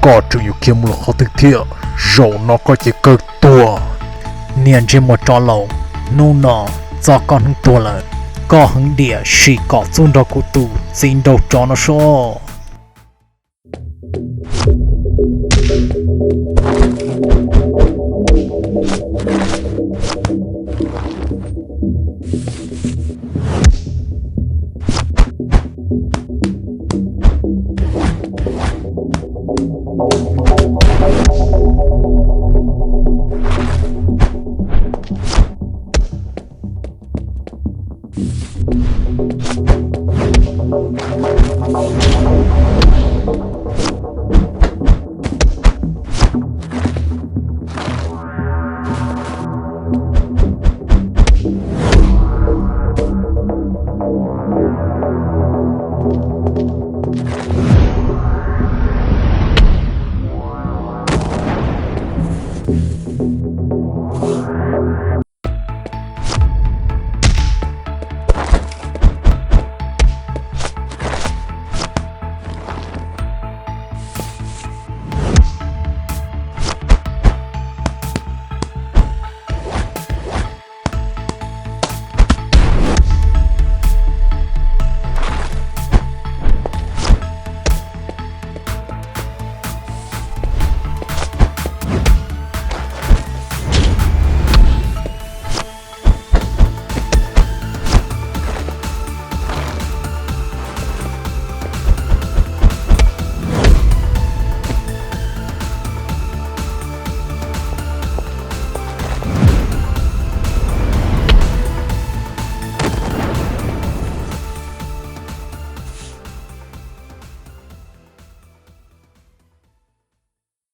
koj tseem yuav khiav mus lawm qhov twg thiab? Zaum no koj ces kawg tuag. Niag ntsej muag tsov laus, hnub no txog koj hnub tuag lawm. Koj heev diam, sim kom txuj nrog kuv tus txiv nraug tsov no soj.